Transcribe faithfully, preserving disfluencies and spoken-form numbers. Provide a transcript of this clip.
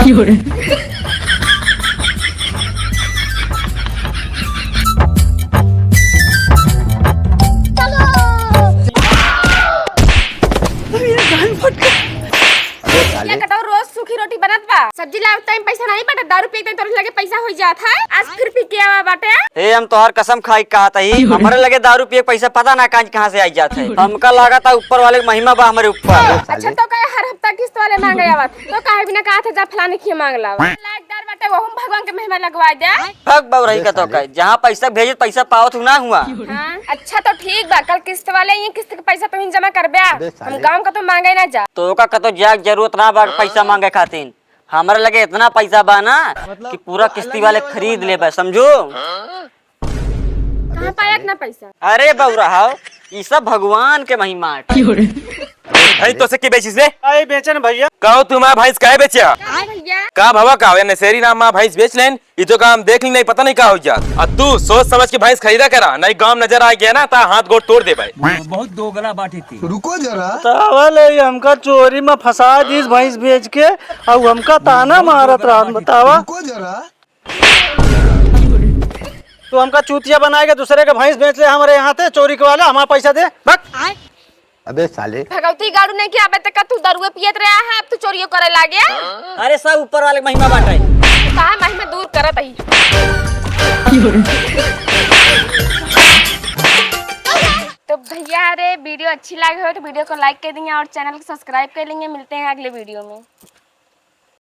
अरे, जान फट गया। अबे साले। का कतौ रोज सूखी रोटी बनत बा? सब्जी लावत टाइम पैसा नहीं बटत, दारू पिए टाइम तोरे लगे पैसा हो जात है। आज फिर पी के आवा बाटे। ए, हम तोहार कसम खाई कहत ही, हमरे लगे दारू पिए के पैसा पता ना कहाँ, कहाँ से आई जात है। हमका लागत है ऊपर वाले के महिमा बा हमरे ऊपर। अच्छा, तो काहे हर हफ्ता किस्त वाले मांगे आवत? तो काहे बिना कहत है जा फलाने खिया मांग लावा? लायकदार बाटे, वहू में भगवान के महिमा लगवा दे। भग बउरही का तो कहे, जहाँ पैसा भेजे पैसा पावत हूँ ना हुआ। हाँ, अच्छा तो ठीक बा, कल किस्त वाले ये किस्त के पैसा तुहिन जमा करबे। अबे साले। हम गाँव का तो मांगे ना जा। तो का कतो जाए के जरूरत ना बा पैसा मांगे खातिर। हमरे लगे इतना पैसा बा ना कि पूरा किस्ती वाले खरीद लेबे, समझू? कहाँ पाया इतना पैसा? अरे बउरा हो, ई सब भगवान के महिमा है। भैंस तोसे के बेचिस रे? अरे बेचन भैया। कहो तुम्हारा भैंस काहे बेचा? का भैया? का भवा का, या नशेरी राम माँ भैंस बेच लेन, ई तो काम देख ली नहीं, पता नहीं का हो जा। आ तू सोच समझ के भैंस खरीदा करा, नहीं गांव नजर आ गया ना, ता हाथ गोड़ तोड़ दे भाई। बहुत दोगला बाटे ती। रुको जरा। बतावा ले, हमका चोरी में फंसा दीस भैंस बेच के, अउ हमका ताना मारत रहन, बतावा। रुको जरा। तू हमका चूतिया बनाए के दूसरे के भैंस बेच ले, हमरे यहाँ ते चोरी के वाला, हमारा पैसा दे, बक। अबे साले। भगवती गाड़ू नहीं के आबे तक तू दारुए पियत रहा है, अब तू चोरियो करे लागे। अरे सब ऊपर वाले के महिमा बाटे। कहा महिमा दूर करत ही। तो भैया रे, वीडियो अच्छी लगे हो तो वीडियो को लाइक कर देंगे और चैनल को सब्सक्राइब कर लेंगे। मिलते हैं अगले वीडियो में।